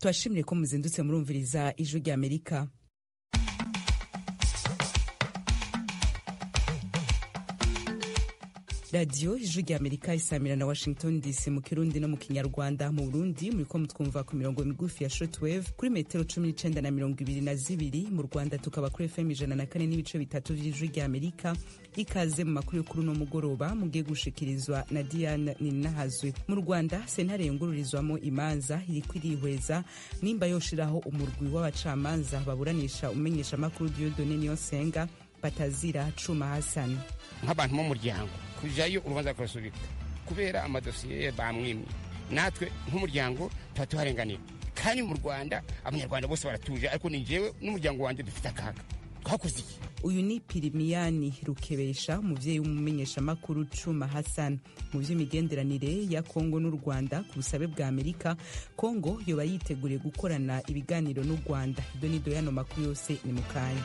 Tubashimire ko muzindutse murumviriza Ijwi rya Amerika. Radiyo Ijwi rya Amerika isamira na Washington DC mu Kirundi no mu Kinyarwanda. Mu Burundi muriko mutwumva ku mirongo migufi ya shortwave kuri metero 19 na 22. Mu Rwanda tukaba kuri FM 104.3 vy'Ijwi rya Amerika. Ikaze mu makuru yo kuri uno mugoroba mugiye gushikirizwa na Diane Ninahazwe. Mu Rwanda, sentare yungururizwamo imanza iriko irihweza nimba yoshiraho umurwi w'abacamanza baburanisha umenyesha makuru Dieudonne Niyonsenga batazira Cuma Hassan. Nk'abantu b'umuryango kujayo urubanza rukarusubika kubera amadosiye bamwimye, natwe nk'umuryango tuba tuharenganira. Kandi mu Rwanda Abanyarwanda bose baratuje, ariko ni jewe n'umuryango wanjye dufite akaga. Twakoze iki? Uyu ni Pirimiyani Rukebesha, umuvyeyi w'umumenyeshamakuru Cuma Hassan. Mu vy'imigenderanire ya Kongo n'u Rwanda, ku busabe bwa Amerika, Kongo yoba yiteguriye gukorana ibiganiro n'u Rwanda. Ibyo ni yano makuru yose ni mukanya.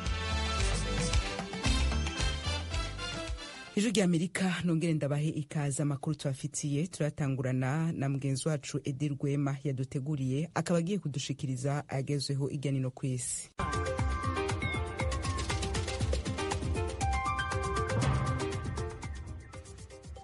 Ijwi rya Amerika, nongere ndabahe ikaze. Amakuru tubafitiye turatangurana na mugenzi wacu Edi Rwema yaduteguriye, akaba agiye kudushikiriza ayagezweho irya nino ku isi.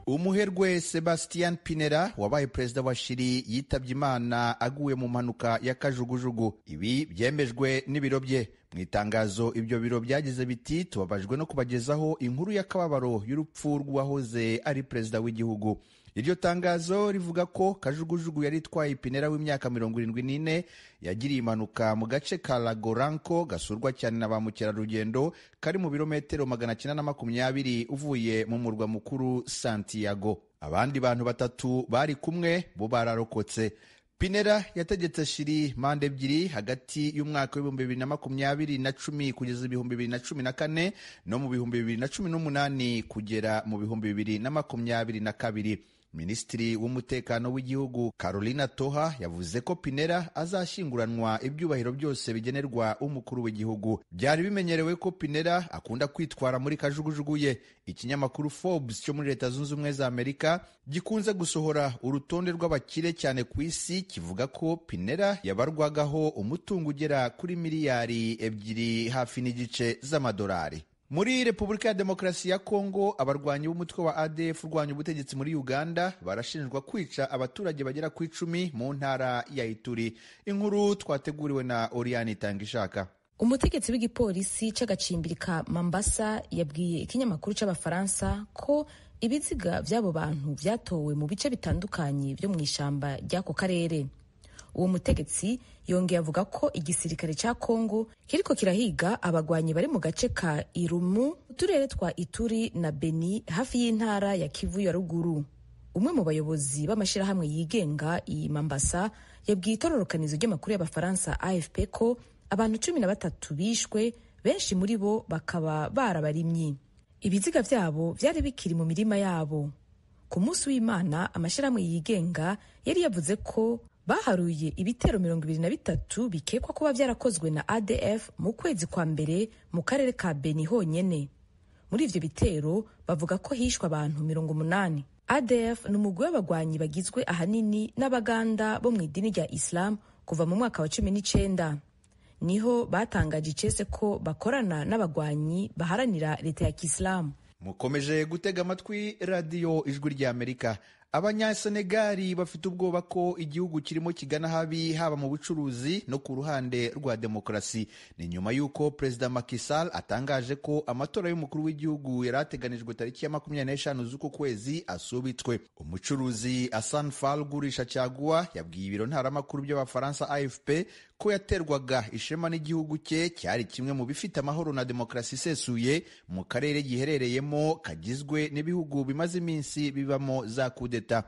Umuherwe Sebastian Pinera wabaye perezida wa Shiri yitabye Imana aguye mu mpanuka ya kajugujugu. Ibi byemejwe n'ibiro bye. Mu itangazo ibyo biro byagize biti: "Tubabajwe no kubagezaho inkuru y'akababaro y'urupfu rw'uwahoze ari perezida w'igihugu." Iryo tangazo rivuga ko kajugujugu yari itwaye Pinera w'imyaka 74 yagiriye impanuka mu gace ka Lagoranko gasurwa cyane na ba mukerarugendo, kari mu birometero 920 uvuye mu murwa mukuru Santiago. Abandi bantu batatu bari kumwe bo bararokotse. Pinera yategetse Shiri manda ebyiri hagati y'umwaka w'2020 na kugeza 2014 no mu 2018 kugera mu 2022. Minisitiri w'umutekano w'igihugu Carolina Toha yavuze ko Pinera azashyinguranwa ibyubahiro byose bigenerwa umukuru w'igihugu. Byari bimenyerewe ko Pinera akunda kwitwara muri kajugujugu ye. Ikinyamakuru Forbes cyo muri Leta Zunze Ubumwe za Amerika gikunze gusohora urutonde rw'abakire cyane ku isi kivuga ko Pinera yabarwagaho umutungo ugera kuri miliyari 2 hafi n'igice z'amadolari. Muri Repubulika ya Demokarasi ya Kongo, abarwanyi b'umutwe wa ADF urwanya ubutegetsi muri Uganda barashinjwa kwica abaturage bagera ku 10 mu ntara ya Ituri. Inkuru twateguriwe na Oriane Tangishaka. Umutegetsi w'igipolisi c'agacimbiri ka Mambasa yabwiye ikinyamakuru c'Abafaransa ko ibiziga vy'abo bantu vyatowe mu bice bitandukanye vyo mw'ishamba ry'ako karere. Uwo mutegetsi yongeye avuga ko igisirikare ca Kongo kiriko kirahiga abagwanyi bari mu gace ka Irumu, uturere twa Ituri na Beni, hafi y'intara ya Kivu ya Ruguru. Umwe mu bayobozi b'amashirahamwe yigenga i Mambasa yabwiye itororokanizo ry'amakuru y'Abafaransa AFP ko abantu 13 bishwe, benshi muri bo bakaba barabarimyi. Ibiziga vyabo vyari bikiri mu mirima yabo. Ku munsi w'Imana, amashirahamwe yigenga yari yavuze ko baharuye ibitero 23 bikekwa kuba byarakozwe na ADF mu kwezi kwa mbere mu karere ka Beni honyene. Muri ivyo bitero bavuga ko hishwe abantu 80. ADF ni umugwi w'abagwanyi bagizwe ahanini n'Abaganda bo mu idini rya Islam. Kuva mu mwaka wa 19 niho batangaje icese ko bakorana n'abagwanyi baharanira leta ya Kisilamu. Mukomeje gutega amatwi Radiyo Ijwi rya Amerika. Abanyasenegali bafite ubwoba ko igihugu kirimo kigana habi, haba mu bucuruzi no ku ruhande rwa demokarasi. Ni nyuma y'uko Perezida Macky Sall atangaje ko amatora y'umukuru w'igihugu yari ateganijwe tariki ya 25 z'uku kwezi asubitswe. Umucuruzi Assane Fall ugurisha caguwa yabwiye ibiro ntaramakuru by'Abafaransa AFP ko yaterwaga ishema n'igihugu cye cyari kimwe mu bifite amahoro na demokarasi isesuye mu karere giherereyemo kagizwe n'ibihugu bimaze iminsi bibamo za kudeta.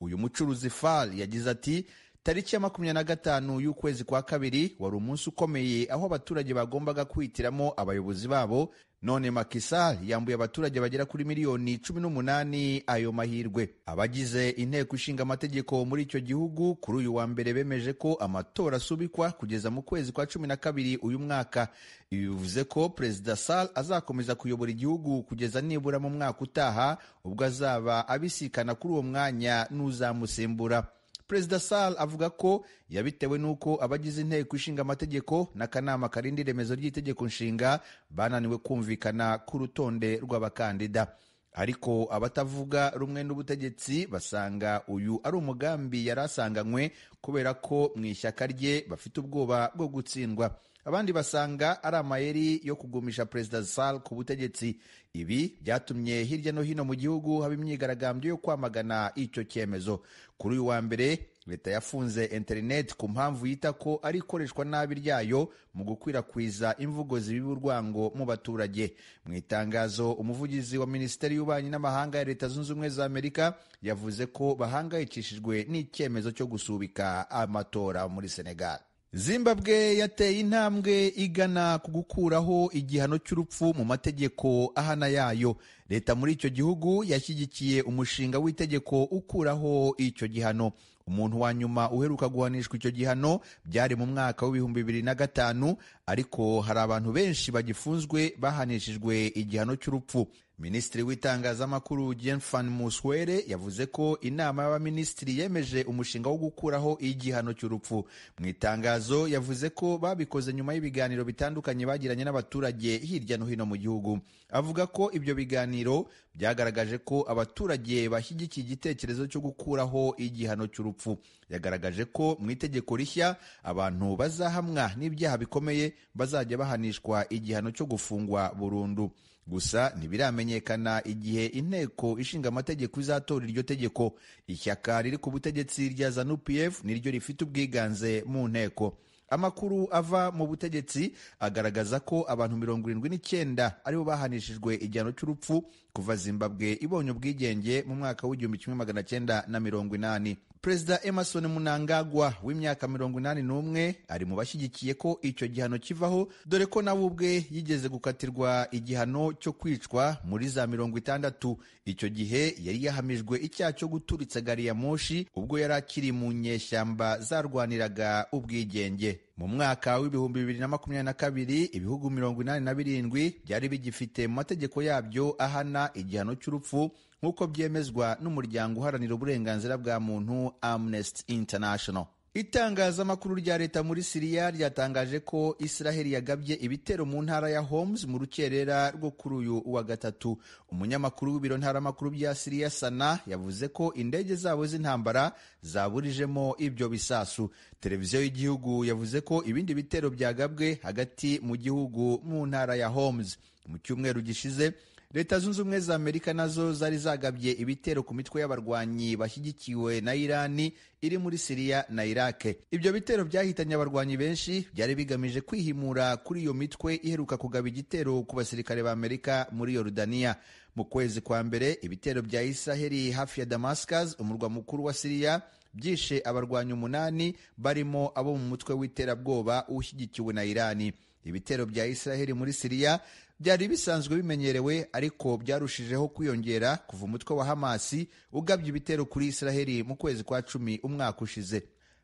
Uyu mucuruzi Fall yagize ati: "Tariki ya 25 y'ukwezi kwa kabiri wari umunsi ukomeye aho abaturage bagombaga kwihitiramo abayobozi babo. None Macky Sall yambuye abaturage bagera kuri miliyoni 18 ayo mahirwe." Abagize inteko ishinga amategeko muri icyo gihugu kuri uyu wa mbere bemeje ko amatora asubikwa kugeza mu kwezi kwa 12 uyu mwaka. Ibi bivuze ko Perezida Sall azakomeza kuyobora igihugu kugeza nibura mu mwaka utaha, ubwo azaba abisikana kuri uwo mwanya n'uzamusimbura. Perezida Sall avuga ko yabitewe n'uko abagize inteko ishinga amategeko n'akanama karinda iremezo ry'itegeko nshinga bananiwe kumvikana ku rutonde rw'abakandida. Ariko abatavuga rumwe n'ubutegetsi basanga uyu ari umugambi yari asanganywe kubera ko mu ishyaka rye bafite ubwoba bwo gutsindwa. Abandi basanga ari amayeri yo kugumisha Perezida Sall ku butegetsi. Ibi byatumye hirya no hino mu gihugu haba imyigaragambyo yo kwamagana icyo cyemezo. Kuri uyu wa mbere, leta yafunze interineti ku mpamvu yita ko ari ikoreshwa nabi ryayo mu gukwirakwiza imvugo zibiba urwango mu baturage. Mu itangazo, umuvugizi wa Minisiteri y'Ububanyi n'Amahanga ya Leta Zunze Ubumwe za Amerika yavuze ko bahangayikishijwe n'icyemezo cyo gusubika amatora muri Senegal. Zimbabwe yateye intambwe igana ku gukuraho igihano cy'urupfu mu mategeko ahana yayo. Leta muri icyo gihugu yashyigikiye umushinga w'itegeko ukuraho icyo gihano. Umuntu wa nyuma uheruka guhanishwa icyo gihano byari mu mwaka w'2005, ariko hari abantu benshi bagifunzwe bahanishijwe igihano cy'urupfu. Minisitiri w'itangazamakuru Jenfan Muswere yavuze ko inama y'abaminisitiri yemeje umushinga wo gukuraho igihano cy'urupfu. Mu itangazo yavuze ko babikoze nyuma y'ibiganiro bitandukanye bagiranye n'abaturage hirya no hino mu gihugu. Avuga ko ibyo biganiro byagaragaje ko abaturage bashyigikiye igitekerezo cyo gukuraho igihano cy'urupfu. Yagaragaje ko mu itegeko rishya abantu bazahamwa n'ibyaha bikomeye bazajya bahanishwa igihano cyo gufungwa burundu. Gusa ntibiramenyekana igihe inteko ishinga amategeko izatora iryo tegeko. Ishyaka riri ku butegetsi rya ZANU-PF niryo rifite ubwiganze mu nteko. Amakuru ava mu butegetsi agaragaza ko abantu 79 aribo bahanishijwe igihano cy'urupfu kuva Zimbabwe ibonye ubwigenge mu mwaka w'1980. Perezida Emerson Mnangagwa w'imyaka 81 ari mu bashyigikiye ko icyo gihano kivaho, dore ko nawe ubwe yigeze gukatirwa igihano cyo kwicwa muri za 60. Icyo gihe yari yahamijwe icyaha cyo guturitsa gari ya moshi ubwo yari akiri mu nyeshyamba zarwaniraga ubwigenge. Mu mwaka w'2022 ibihugu 87 byari bigifite mu mategeko yabyo ahana igihano cy'urupfu, nk'uko byemezwa n'umuryango uharanira uburenganzira bwa muntu Amnesty International. Itangazamakuru rya leta muri Siriya ryatangaje ko Israheli yagabye ibitero mu ntara ya Homs mu rukerera rwo kuri uyu wa gatatu. Umunyamakuru w'ibiro ntaramakuru bya Siriya Sana yavuze ko indege zabo z'intambara zaburijemo ibyo bisasu. Televiziyo y'igihugu yavuze ko ibindi bitero byagabwe hagati mu gihugu mu ntara ya Homs. Mu cyumweru gishize, Leta Zunze Ubumwe za Amerika nazo zari zagabye ibitero ku mitwe y'abarwanyi bashyigikiwe na Irani iri muri Siriya na Iraq. Ibyo bitero byahitanye abarwanyi benshi byari bigamije kwihimura kuri iyo mitwe iheruka kugaba igitero ku basirikare ba Amerika muri Yorodaniya. Mu kwezi kwa mbere, ibitero bya Israheli hafi ya Damascus, umurwa mukuru wa Siriya, byishe abarwanyi 8 barimo abo mu mutwe w'iterabwoba ushyigikiwe na Irani. Ibitero bya Israheli muri Siriya byari bisanzwe bimenyerewe, ariko byarushijeho kwiyongera kuva umutwe wa Hamasi ugabye ibitero kuri Israheli mu kwezi kwa 10 umwaka ushize.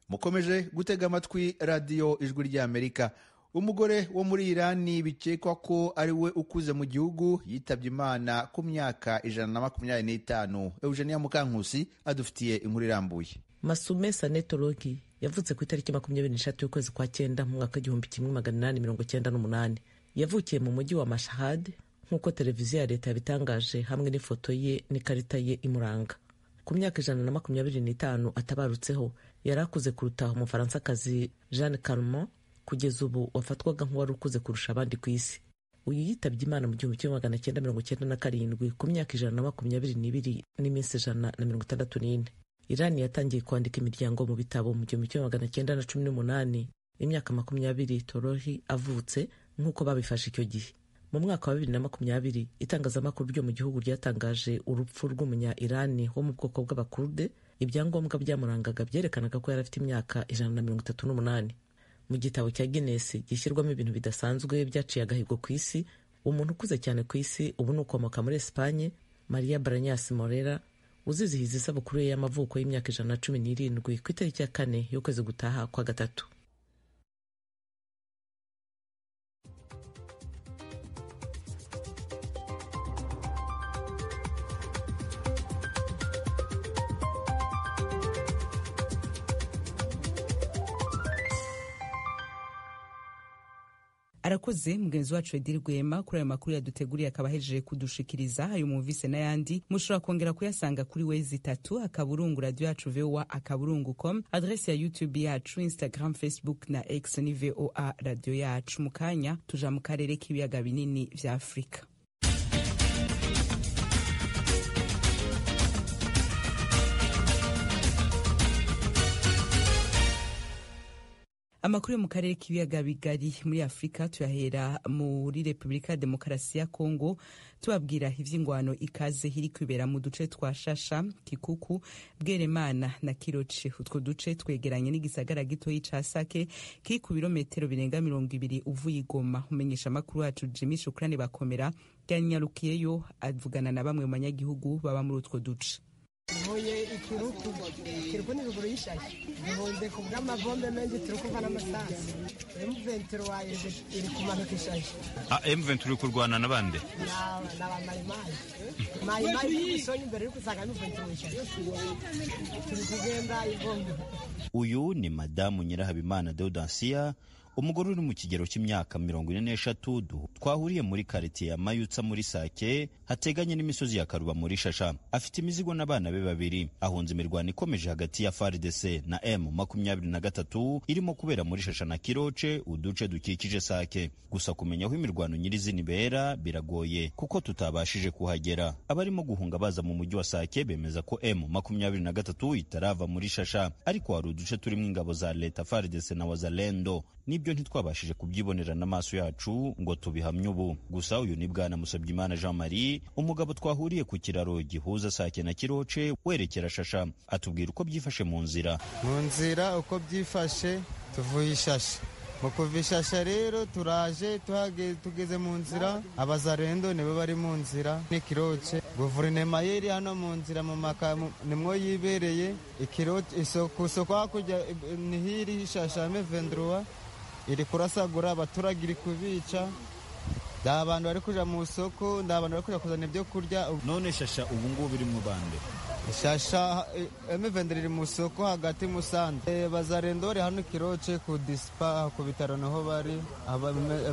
Mukomeje gutega amatwi radiyo Ijwi ry'Amerika. Umugore wo muri Irani bikekwa ko ari we ukuze mu gihugu yitabye Imana ku myaka 125. Eugenia Mukankusi adufitiye inkuru irambuye. Masume Sanetorogi yavutse ku itariki 23 y'ukwezi kwa 9 mu mwaka 1898. Yavukiye mu mujyi wa Mashhad nk'uko televiziyo ya leta yabitangaje, hamwe n'ifoto ye n'ikarita ye imuranga. Ku myaka 125 atabarutseho, yari akuze kuruta Umufaransakazi Jeanne Calment, kugeza ubu wafatwaga nk'uwari ukuze kurusha abandi ku isi. Uyu yitabye Imana mu 1997 ku myaka 122 n'iminsi 164. Irani yatangiye kwandika imiryango mu bitabo mu 1918, imyaka 20 Torohi avutse, nk'uko babifashe icyo gihe. Mu mwaka wa 2020 itangazamakuru ryo mu gihugu ryatangaje urupfu rw'umunya Irani wo mu bwoko bw'Abakurde. Ibyangombwa byamurangaga byerekanaga ko yari afite imyaka 138. Mu gitabo cya Guinness gishyirwamo ibintu bidasanzwe byaciye agahigo ku isi, umuntu ukuze cyane ku isi ubu ni ukomoka muri Espagne, Maria Branyas Morera, uzizihiza isabukuru ye y'amavuko y'imyaka 117 ku itariki ya 4 y'ukwezi gutaha kwa 3. Arakoze mugenzi wacu Edir Rwema kuri ayo makuru yaduteguriye, akaba ahejeje kudushikiriza. Ayo mwumvise n'ayandi mushobora kongera kuyasanga kuri wezi itatu akaburungu radio yacu voa akaburungu com, adrese ya YouTube yacu, Instagram, Facebook na X ni VOA Radio Yacu. Mu kanya tuja mu karere k'ibiyaga binini vya Afurika. Amakuru yo mu karere k'ibiyaga bigari muri Afurika tuyahera muri Repubulika ya Demokarasi ya Kongo, tubabwira ivy'ingwano ikaze iri kwibera mu duce twa Shasha, Kikuku, Bweremana na Kiroce. Utwo duce twegeranye n'igisagara gitoyi ca Sake kiri ku birometero birenga 20 uvuye i Goma. Umenyesha amakuru wacu Jimmy Shukrani Bakomera yanyarukiyeyo avugana na bamwe mu banyagihugu baba muri utwo duce. Ntuye Ikiruku. Ikiruku ni ruguru y'Ishashi. Duhunze ku bw'amabombe menshi turi kumva n'amasasu. M23 iri kumanuka Ishashi. Ah, M23 uri kurwana na bande? Ni abamayimayi. Mayimayi iri gusonga imbere iri gusanga M23 Ishashi. Turi kugenda ibombe. Uyu ni Madamu Nyirahabimana Deodansiya, umugore uri mu kigero cy'imyaka 43, twahuriye muri karitiye ya Mayutsa muri Sake, hateganye n'imisozi ya Karuba muri Shasha. Afite imizigo n'abana be babiri. Ahunze imirwano ikomeje hagati ya FARDC na M23 irimo kubera muri Shasha na Kiroce, uduce dukikije Sake. Gusa kumenya aho imirwano nyirizina ibera biragoye kuko tutabashije kuhagera. Abarimo guhunga baza mu mujyi wa Sake bemeza ko M23 itarava muri Shasha, ariko hari uduce turimo ingabo za leta, FARDC na Wazalendo. Nibyo ntitwabashije kubyibonera n'amaso yacu ngo tubihamye ubu. Gusa uyu ni Bwana Musabyimana Jean Marie, umugabo twahuriye ku kiraro gihuza Sake na Kiroce werekera Shasha, atubwira uko byifashe mu nzira. Mu nzira uko byifashe, tuvuye Ishasha. Mu kuva Ishasha rero turaje, tugeze mu nzira, abazarendo nibo bari mu nzira n'ikiroce. Guverinoma yeri hano mu nzira mu maka nimwo yibereye. Ikiroce ku isoko hakurya nihiri Ishasha M23 iri kurasagura abaturage, iri kubica. Nta bantu bari kuja mu isoko, nta bantu bari kuja kuzana ibyo kurya. None Shasha ubu ngubu iri mu bande? Shasha M23 iri mu isoko hagati Musande. Bazarendo bari hano Kiroce ku dispa ku bitaro niho bari,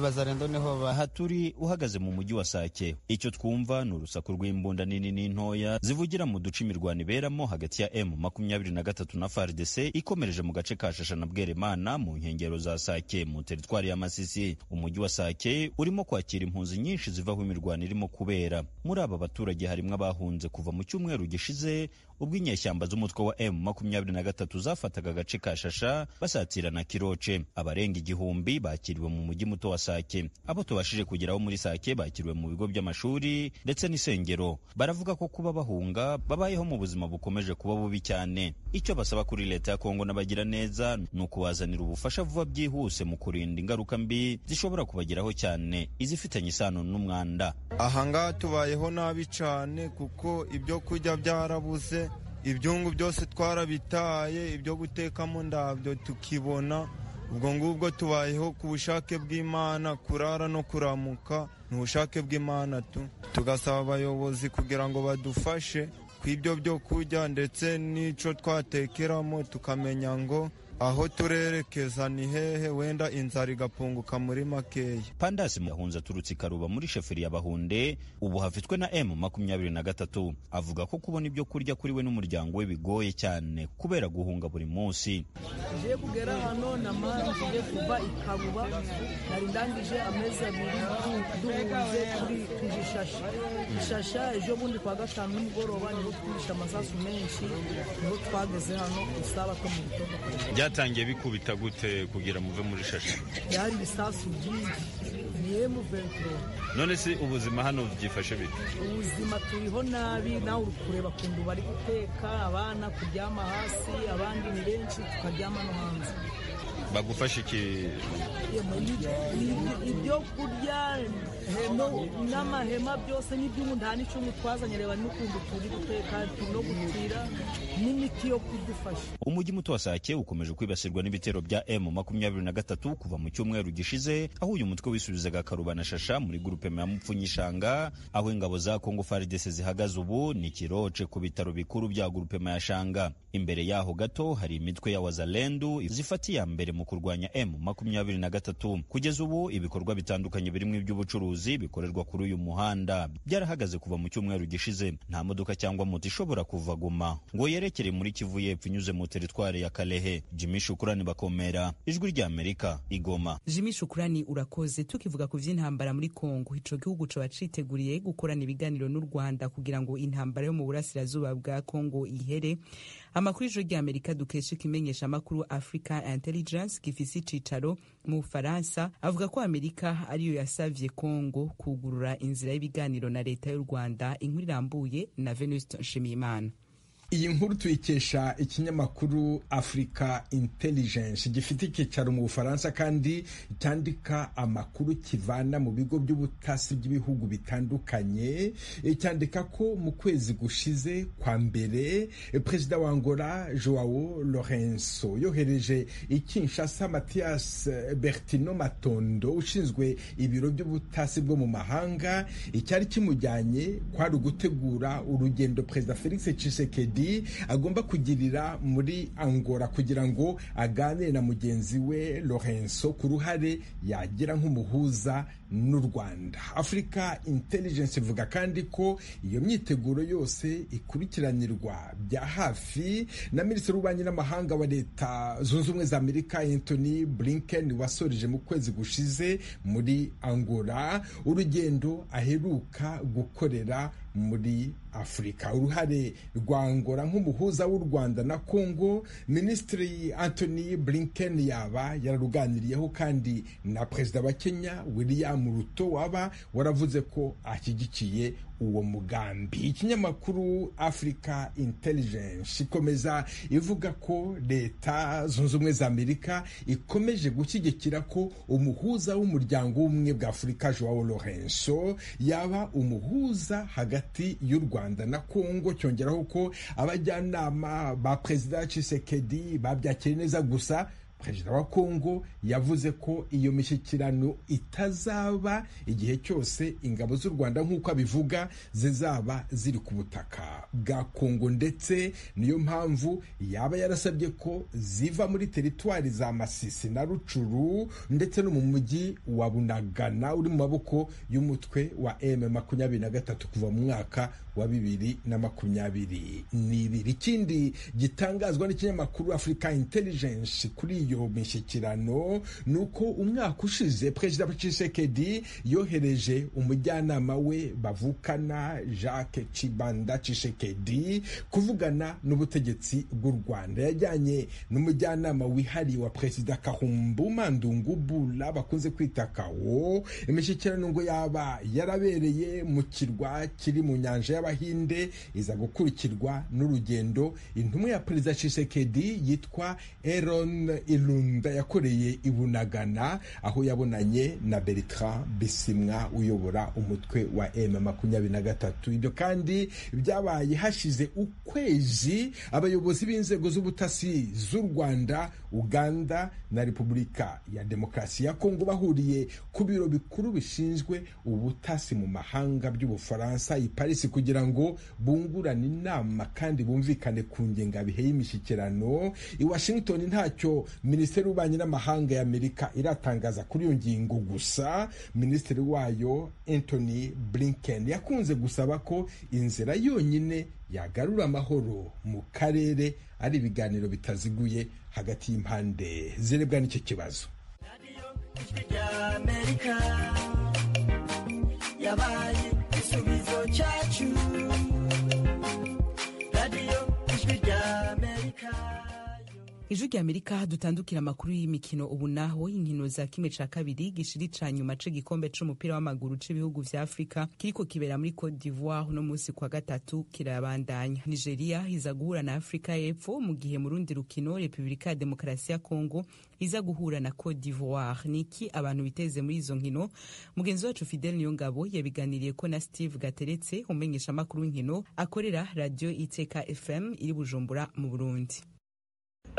bazarendo niho bari. Aha turi uhagaze mu mujyi wa Sake, icyo twumva ni urusaku rw'imbunda nini n'intoya zivugira mu duce imirwano iberamo hagati ya M23 na FARDC ikomereje mu gace ka Shasha na Bweremana mu nkengero za Sake mu teritwari ya Masisi. Umujyi wa Sake urimo kwakira impunzi nyinshi ziva aho imirwano irimo kubera. Muri aba baturage harimo abahunze kuva mu cyumweru gishize, ubwo inyeshyamba z'umutwe wa M23 zafataga agace ka Shasha basatira na Kiroce. Abarenga 1000 bakiriwe mu mujyi muto wa Sake. Abo tubashije kugeraho muri Sake bakiriwe mu bigo by'amashuri ndetse n'isengero. Baravuga ko kuba bahunga babayeho mu buzima bukomeje kuba bubi cyane. Icyo basaba kuri leta ya Kongo n'abagira neza ni ukubazanira ubufasha vuba byihuse mu kurinda ingaruka mbi zishobora kubageraho, cyane izifitanye isano n'umwanda. Ahangaha tubayeho nabi cyane kuko ibyo kurya byarabuze, ibyungu byose twarabitaye, ibyo gutekamo ndabyo tukibona. Ubwo ngubwo tubayeho ku bushake bw'Imana, kurara no kuramuka ni ubushake bw'Imana tu. Tugasaba abayobozi kugira ngo badufashe ku ibyo byo kurya ndetse n'ico twatekeramo, tukamenya ngo aho turerekeza ni hehe, wenda inzara igapunguka muri makeya. Pandasi yahunze aturutse i Karuba muri sheferi ya Bahunde, ubu hafitwe na M23. Avuga ko kubona ibyo kurya kuri we n'umuryango we bigoye cyane kubera guhunga buri munsi. Ngiye kugera hano namanje kuva i Karuba, nari ndangije amezi 2 duhunze kuri Ishasha. Ishasha ejo bundi kwa gatanu nimugoroba niho twishe amasasu menshi, niho twageze hano isabato mu gitondo. Byatangiye bikubita gute kugira muve muri Shasha? Byari ibisasu byinshi, ni M23. None se ubuzima hano byifashe bite? Ubuzima turiho nabi, nawe uri kureba kundu bari guteka, abana kuryama hasi, abandi ni benshi tukaryama no hanze. Bagufasha iki? Ibyo kurya N'amahema byose n'ibyungu, nta n'icyungu twazanye. Reba n'ukuntu turi guteka, no gutira n'imiti yo kudufasha. Umujyi muto wa Sake ukomeje kwibasirwa n'ibitero bya M23 kuva mu cyumweru gishize, aho uyu mutwe wisubizaga Karuba na Shasha muri groupement ya Mupfunyishanga. Aho ingabo za Congo FARDC zihagaze ubu ni Kiroce ku bitaro bikuru bya groupement ya Shanga. Imbere yaho gato hari imitwe ya Wazalendu zifata iya mbere mu kurwanya M23. Kugeza ubu ibikorwa bitandukanye birimo iby'ubucuruzi bikorerwa kuri uyu muhanda byarahagaze kuva mu cyumweru gishize. Nta modoka cyangwa moto ishobora kuva Goma ngo yerekere muri Kivu y'Epfo inyuze mu teritwari ya Kalehe. Jimmy Shukurani Bakomera, Ijwi ry'Amerika, Igoma. Jimmy Shukurani urakoze. Tukivuga ku vy'intambara muri Kongo, ico gihugu coba citeguriye gukorana ibiganiro n'u Rwanda kugira ngo intambara yo mu burasirazuba bwa Kongo ihere. Amakuru y'Ijwi ry'Amerika dukesha ikimenyesha amakuru Africa Intelligence gifise icicaro mu Bufaransa avuga ko Amerika ariyo yasavye Kongo kugurura inzira y'ibiganiro na leta y'u Rwanda. Inkuru irambuye na Venuste Nshimiyimana. Iyi nkuru tuyikesha ikinyamakuru Africa Intelligence gifite icyicaro mu Bufaransa kandi cyandika amakuru kivana mu bigo by'ubutasi by'ibihugu bitandukanye. Cyandika ko mu kwezi gushize kwa mbere, Perezida wa Angola Joao Lourenço yohereje i Kinshasa Mathias Bertino Matondo ushinzwe ibiro by'ubutasi bwo mu mahanga. Icyari kimujyanye kwari ugutegura urugendo Perezida Felix Tshisekedi agomba kugirira muri Angola kugira ngo aganire na mugenzi we Lourenço ku ruhare yagira nk'umuhuza n'u Rwanda. Africa Intelligence ivuga kandi ko iyo myiteguro yose ikurikiranirwa bya hafi na Minisitiri w'Ububanyi n'Amahanga wa Leta Zunze Ubumwe za Amerika Anthony Blinken, wasoreje mu kwezi gushize muri Angola urugendo aheruka gukorera muri Afurika. Uruhare rwa Angola nk'umuhuza w'u Rwanda na Congo, Minisitiri Anthony Blinken yaba yararuganiriyeho kandi na Perezida wa Kenya William Ruto, waba waravuze ko ashyigikiye uwo mugambi. Ikinyamakuru Africa Intelligence ikomeza ivuga ko Leta Zunze Ubumwe za Amerika ikomeje gushyigikira ko umuhuza w'umuryango w'ubumwe bwa Afurika Joao Lourenço yaba umuhuza hagati y'u Rwanda na Congo. Cyongeraho ko abajyanama ba Perezida Tshisekedi babyakiriye neza, gusa Perezida wa Kongo yavuze ko iyo mishyikirano itazaba igihe cyose ingabo z'u Rwanda, nk'uko abivuga, zizaba ziri ku butaka bwa Kongo, ndetse niyo mpamvu yaba yarasabye ko ziva muri teritwari za Masisi na Rucuru ndetse no mu mujyi wa Bunagana uri mu maboko y'umutwe wa M23 kuva mu mwaka wa 2022. Ikindi gitangazwa n'ikinyamakuru Africa Intelligence kuri iyo mishyikirano ni uko umwaka ushize Perezida Tshisekedi yohereje umujyanama we bavukana Jacques Chibanda Tshisekedi kuvugana n'ubutegetsi bw'u Rwanda. Yajyanye n'umujyanama wihariye wa Perezida Kahumbu Mandungu Bula bakunze kwita Kawo. Imishyikirano ngo yaba yarabereye mu kirwa kiri mu nyanja y'Abahinde, iza gukurikirwa n'urugendo intumwa ya Perezida Tshisekedi yitwa Aaron Ilunda yakoreye i Bunagana, aho yabonanye na Bertrand Bisimwa uyobora umutwe wa M23. Ibyo kandi byabaye hashize ukwezi abayobozi b'inzego z'ubutasi z'u Rwanda, Uganda na Repubulika ya Demokarasi ya Kongo bahuriye ku biro bikuru bishinzwe ubutasi mu mahanga by'Ubufaransa i Paris kugira ngo bungurane inama kandi bumvikane ku ngengabihe y'imishyikirano. I Washington ntacyo Minisiteri y'Ububanyi n'Amahanga ya Amerika iratangaza kuri iyo ngingo, gusa Minisitiri wayo Anthony Blinken yakunze gusaba ko inzira yonyine yagarura amahoro mu karere ari ibiganiro bitaziguye hagati y'impande zirebwa n'icyo kibazo. Yabaye igisubizo cyacu, radiyo Ijwi ry'Amerika. Ijwi rya Amerika. Dutandukira amakuru y'imikino ubu naho. Inkino za kimwe ca kabiri gishiri ca nyuma c'igikombe c'umupira w'amaguru c'ibihugu vya Afrika kiriko kibera muri Cote d'Ivoire uno munsi kwa gatatu kirabandanya. Nigeria iza guhura na Afrika y'Epfo, mu gihe mu rundi rukino Repubulika ya Demokarasi ya Congo iza guhura na Cote d'Ivoire. Niki abantu biteze muri izo nkino? Mugenzi wacu Fidel Niyongabo yabiganiriye ko na Steve Gateretse, umenyesha amakuru w'inkino akorera Radio Iteka FM iri Bujumbura mu Burundi.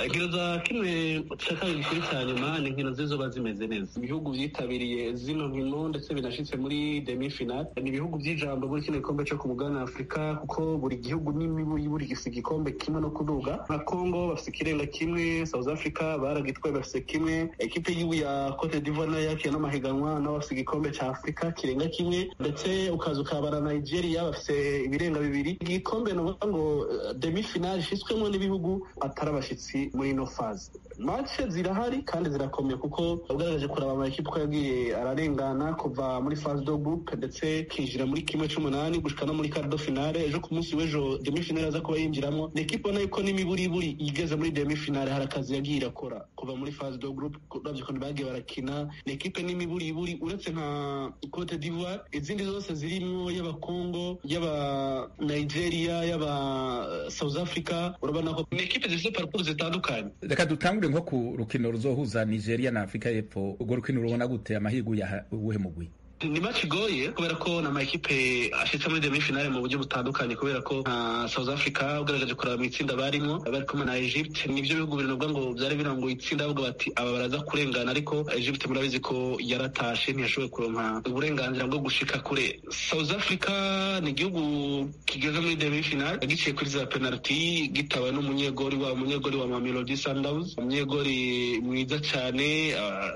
Inkino za kimwe cya kabiri kiri cya nyuma ni inkino zizoba zimeze neza. Ibihugu byitabiriye zino nkino ndetse binashitse muri demi finale ni ibihugu by'ijambo muri kino gikombe cyo ku mugabane wa Afurika, kuko buri gihugu n'imiburi gifite igikombe kimwe no kuduga. Nka Congo bafite ikirenga kimwe, South Africa baragitwaye bafite kimwe, ekipe y'igihugu ya Cote d'Ivoire nayo yakiye n'amahiganwa nabo bafite igikombe cya Afurika kirenga kimwe, ndetse ukaza ukabara Nigeria bafite ibirenga bibiri. Igikombe ni ukuvuga ngo demi finale ishyitswemo n'ibihugu atari abashyitsi muri ino faze. Match zirahari kandi zirakomeye, kuko ugaragaje kuraba amakipe uko yagiye ararengana kuva muri phase de groupe ndetse kinjira muri kimwe c'umunani gushika no muri quart de finale. Ejo ku munsi w'ejo demi finale aza kuba yinjiramo. Ni ekipe ubona yuko n'imiburiburi igeze muri demi finale hari akazi yagiye irakora kuva muri phase de groupe. Uravye ukuntu bagiye barakina, ni ekipe n'imiburiburi uretse nka Cote d'Ivoire, izindi zose zirimwo, yaba Congo, yaba Nigeria, yaba South Africa, urabona ko ni ekipe zifite parcours zitandukanye. Reka dutangure nko ku rukino ruzohuza Nigeria na Afrika y'Epfo. Urwo rukino rubona gute? Amahirwe yaha uwuhe mugwi? Ni match igoye kubera ko na amakipe ashitse muri demi finale mu buryo butandukanye, kubera ko nka South Africa ugaragaje kuraba mu itsinda barimo, bari kumwe na Egypt, nivyo bihugu bibiri ngo byari birangoye itsinda, bavuga bati aba baraza kurengana, ariko Egypt murabizi ko yaratashe, ntiyashoboye kuronka uburenganzira bwo gushika kure. South Africa ni igihugu kigeze muri demi finale giciye kuri za penalty, gitawe n'umunyegori wa umunyegori wa Mamelodi Sundowns, umunyegori mwiza cyane.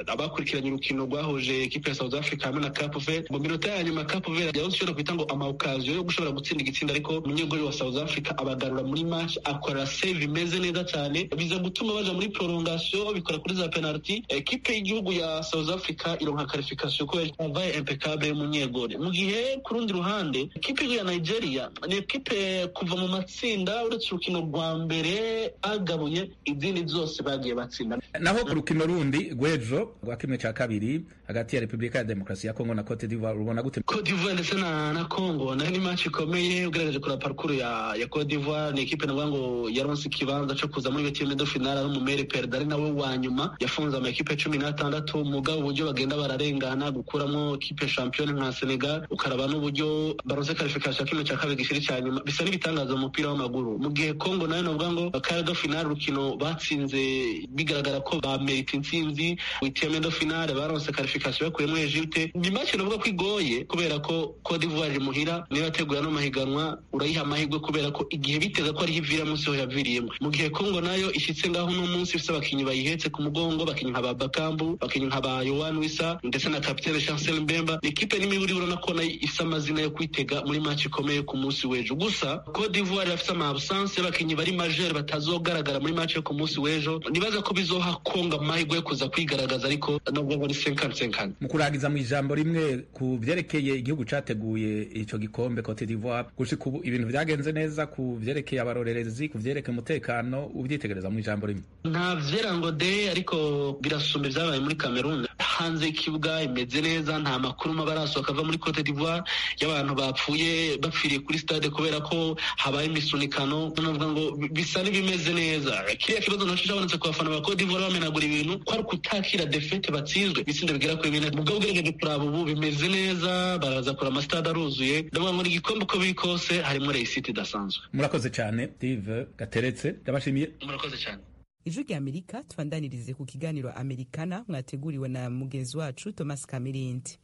Abakurikiranye urukino rwahuje ekipe ya South Africa hamwe na Cape Verde, mu minota ya nyuma Cape Verde yabuze ushobora kwita ngo ama occasion yo gushobora gutsinda igitsinda, ariko umunyegori wa South Africa abagarura muri match, akora save imeze neza cyane, biza gutuma baja muri prolongation, bikora kuri za penalty, ekipe y'igihugu ya South Africa ironka qualification kubera travail impeccable y'umunyegori. Mu gihe ku rundi ruhande ekipe ya Nigeria ni ekipe kuva mu matsinda, uretse urukino rwa mbere bagabuye, izindi zose bagiye batsinda. Naho ku rukino rundi rw'ejo rwa kimwe cya kabiri hagati ya Repubulika ya Demokarasi ya Kongo na Cote d'Ivoire, rubona gute? Cote d'Ivoire ndetse na Congo nayo ni match ikomeye. Ugaragaje kuri parcours ya Cote d'Ivoire, ni ekipe navuga ngo yaronse ikibanza cyo kuza muri huitième de finale ari umumere perda, ari nawe wa nyuma yafunze ama ekipe 16. Mugabo uburyo bagenda bararengana gukuramo ekipe championne nka Senegal, ukaraba n'uburyo baronse qualification kimwe cya kabiri gishiri cya nyuma, bisa n'ibitangaza mu mupira w'amaguru. Mu gihe Congo nayo navuga ngo quart de finale urukino batsinze bigaragara ko bamerita intsinzi, huitième de finale baronse qualification bakuyemo Egypte. Ni match navuga ko igoye kubera ko Cote d'Ivoire iri muhira, niyo yateguye ano mahiganwa, urayiha amahirwe kubera ko igihe bitega ko ariho ivira munsi ho yaviriyemo. Mu gihe Congo nayo ishitse ngaho uno munsi ifise abakinyi bayihetse ku mugongo, abakinyi nka ba Bakambu, abakinyi nka ba Yohan Wissa ndetse na capitaine Chancel Mbemba, ni ekipe n'imiburi urabona ko nayo ifise amazina yo kwitega muri match ikomeye ku munsi w'ejo. Gusa Cote d'Ivoire irafise ama absence y'abakinyi bari majeur batazogaragara muri match yo ku munsi w'ejo, nibaza ko bizoha Congo amahirwe yo kuza kwigaragaza, ariko nubwo muri 50-50. Mu kurangiza mu ijambo rimwe ku vyerekeye igihugu categuye ico gikombe Cote d'Ivoire, gushika ubu ibintu vyagenze neza ku vyerekeye abarorerezi, ku vyerekeye umutekano, uvyitegereza mu ijambo rimwe? Nta vyera ngo de, ariko birasumba ivyabaye muri Cameroon. Hanze y'ikibuga imeze neza, nta makuru mabi arasohoka ava muri Cote d'Ivoire y'abantu bapfuye bapfiriye kuri stade kubera ko habaye imisunikano. Navuga ngo bisa n'ibimeze neza. Kiriya kibazo naco cabonetse ku bafana ba Cote d'Ivoire bamenagura ibintu ko ari ukutakira defete batsinzwe ibitsinda bigera kuri bine. Mugabo ugerageje kuraba ubu bimeze neza, baraza kura amasitade aruzuye, ndavuga ngo ni igikombe uko biri kose harimo réussite idasanzwe. Murakoze cyane Steve Gateretse, ndabashimiye. Murakoze cyane. Ijwi rya Amerika. Tubandanirize ku kiganiro Amerikana mwateguriwe na mugenzi wacu Thomas Kamirindi.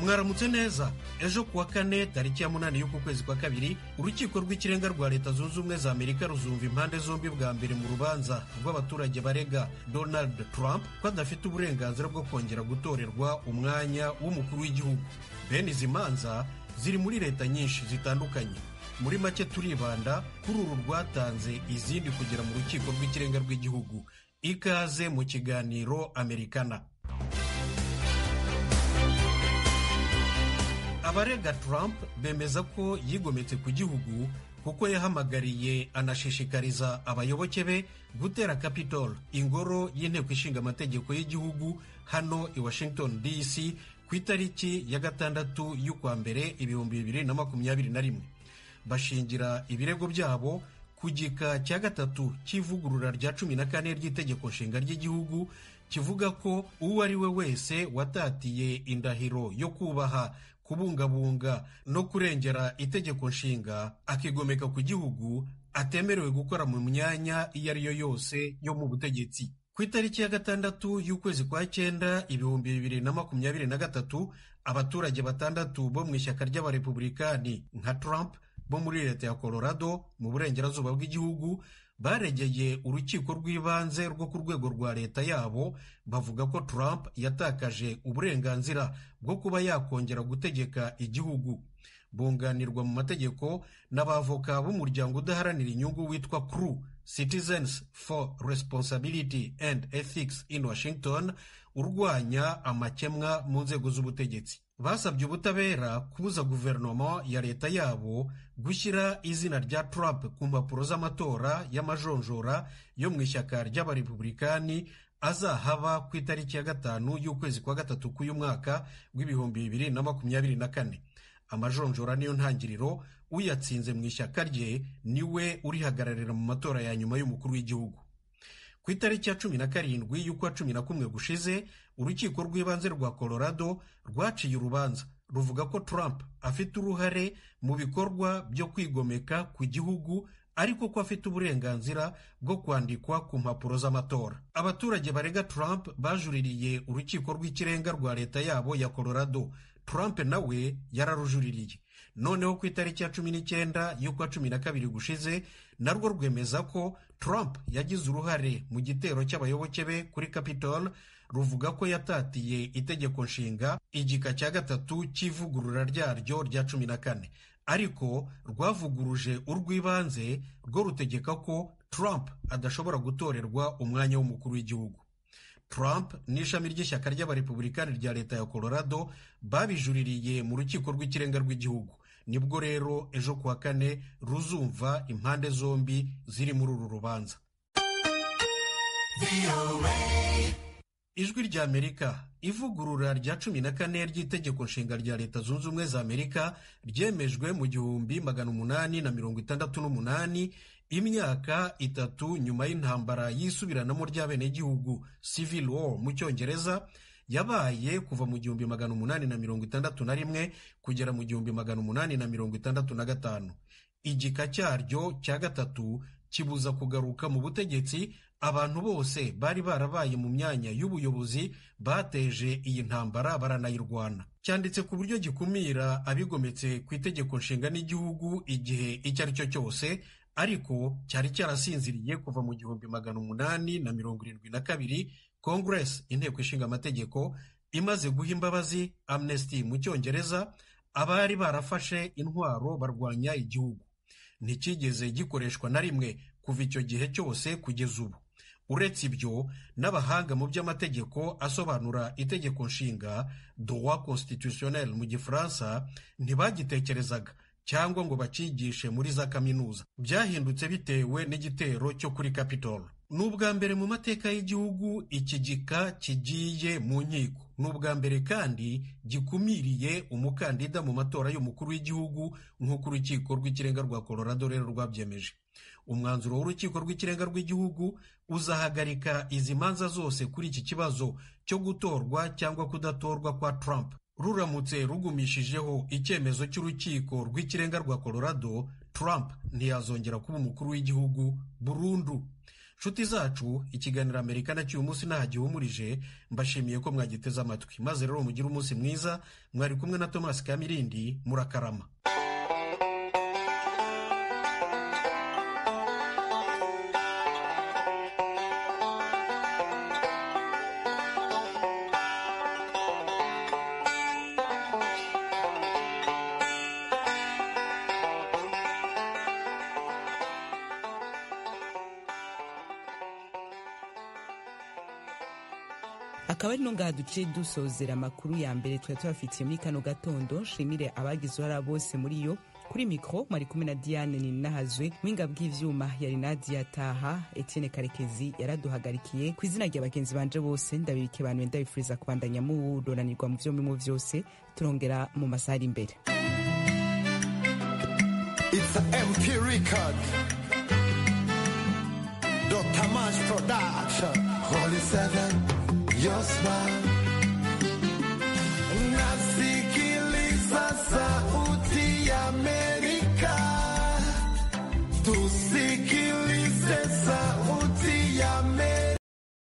Mwaramutse neza. Ejo kuwa kane tariki ya 8 y'uku kwezi kwa kabiri, urukiko rw'ikirenga rwa Leta Zunze Ubumwe za Amerika ruzumva impande zombi bwa mbere mu rubanza rw'abaturage barega Donald Trump ko adafite uburenganzira bwo kongera gutorerwa umwanya w'umukuru w'igihugu. Bene izi manza ziri muri leta nyinshi zitandukanye. Muri make turibanda kuri uru rwatanze izindi kugera mu rukiko rw'ikirenga rw'igihugu. Ikaze mu kiganiro Amerikana. Abarega Trump bemeza ko yigometse ku gihugu kuko yahamagariye anashishikariza abayoboke be gutera Capitol, ingoro y'inteko ishinga amategeko y'igihugu hano i Washington DC, ku itariki ya 6 y'ukwa mbere 2021. Bashingira ibirego byabo ku gika cya 3 cy'ivugurura rya 14 ry'itegeko nshinga ry'igihugu, kivuga ko uwo ari we wese watatiye indahiro yo kubaha, kubungabunga no kurengera itegeko nshinga akigomeka ku gihugu atemerewe gukora mu myanya iyo ari yo yose yo mu butegetsi. Ku itariki ya 6 y'ukwezi kwa 9 2023, abaturage 6 bo mu ishyaka ry'abarepublikani nka Trump bo muri leta ya Colorado mu burengerazuba bw'igihugu baregeye urukiko rw'ibanze rwo ku rwego rwa leta yabo, bavuga ko Trump yatakaje uburenganzira bwo kuba yakongera gutegeka igihugu. Bunganirwa mu mategeko n'abavoka b'umuryango udaharanira inyungu witwa CREW, Citizens for Responsibility and Ethics in Washington, urwanya amakemwa mu nzego z'ubutegetsi. Basabye ubutabera kubuza guverinoma ya leta yabo gushyira izina rya Trump ku mpapuro z'amatora y'amajonjora yo mu ishyaka ry'abarepublikani azahaba ku itariki ya 5 y'ukwezi kwa 3 k'uyu mwaka w'2024. Amajonjora niyo ntangiriro, uyatsinze mu ishyaka rye niwe urihagararira mu matora ya nyuma y'umukuru w'igihugu. Ku itariki ya 17 y'ukwa 11 gushize, urukiko rw'ibanze rwa Colorado rwaciye urubanza ruvuga ko Trump afite uruhare mu bikorwa byo kwigomeka ku gihugu, ariko ko afite uburenganzira bwo kwandikwa ku mpapuro z'amatora. Abaturage barega Trump bajuririye urukiko rw'ikirenga rwa leta yabo ya Colorado. Trump nawe yararujuririye. Noneho ku itariki ya 19 y'ukwa 12 gushize, narwo rwemeza ko Trump yagize uruhare mu gitero cy'abayoboke be kuri Capitol, ruvuga ko yatatiye itegeko nshinga igika cya 3 cy'ivugurura ryaryo rya 14, ariko rwavuguruje urw'ibanze rwo rutegeka ko Trump adashobora gutorerwa umwanya w'umukuru w'igihugu. Trump n'ishami ry'ishyaka ry'abarepublikani rya leta ya Colorado babijuririye mu rukiko rw'ikirenga rw'igihugu. Nibwo rero ejo kuwa 4 ruzumva impande zombi ziri muri uru rubanza. Ijwi rya Amerika. Ivugurura rya 14 ry'itegeko nshinga rya Leta Zunze Ubumwe za Amerika ryemejwe mu 1868, imyaka 3 nyuma y'intambara y'isubiranamo ry'abenegihugu, Civil War mu Cyongereza, yabaye kuva mu 1861 kugera mu 1865. Igika cyaryo cya 3 kibuza kugaruka mu butegetsi abantu bose bari barabaye mu myanya y'ubuyobozi bateje iyi ntambara baranayirwana. Cyanditse ku buryo gikumira abigometse ku itegeko nshinga n'igihugu igihe icyo ari cyo cyose, ariko cyari cyarasinziriye kuva mu 1872 Congress, inteko ishinga amategeko, imaze guha imbabazi, amnesty mu Cyongereza, abari barafashe intwaro barwanya igihugu. Ntikigeze gikoreshwa na rimwe kuva icyo gihe cyose kugeza ubu. Uretse ibyo, n'abahanga mu by'amategeko asobanura itegeko nshinga, droit constitutionnel mu Gifaransa, ntibagitekerezaga cyangwa ngo bakigishe muri za kaminuza. Byahindutse bitewe n'igitero cyo kuri Capitol. Ni ubwa mbere mu mateka y'igihugu iki gika kigiye mu nkiko. Ni ubwa mbere kandi gikumiriye umukandida mu matora y'umukuru w'igihugu, nk'uko urukiko rw'ikirenga rwa Colorado rero rwabyemeje. Umwanzuro w'urukiko rw'ikirenga rw'igihugu uzahagarika izi manza zose kuri iki kibazo cyo gutorwa cyangwa kudatorwa kwa Trump. Ruramutse rugumishijeho icyemezo cy'urukiko rw'ikirenga rwa Colorado, Trump ntiyazongera kuba umukuru w'igihugu burundu. Nshuti zacu, ikiganiro Amerika na cy'uyu munsi ntaha gihumurije, mbashimiye ko mwagiteze amatwi. Maze rero mugire umunsi mwiza, mwari kumwe na Thomas Kamirindi, murakarama. Akaba ari no ngaha duciye dusozera amakuru ya mbere twari tubafitiye muri kano gatondo. Nshimire abagize uruhara bose muri yo. Kuri mikro mwari kumwe na Diane Ninahazwe, mwinga bw'ivyuma yari Nadia Taha, Etienne Karekezi yaraduhagarikiye. Ku izina rya bagenzi banje bose, ndabibike abantu, ndabifuriza kubandanya mudoranirwa mu vyo murimo vyose. Turongera mu masaha ari imbere. It's a MP record. Dr. Mash Production. Holy Seven, your smile.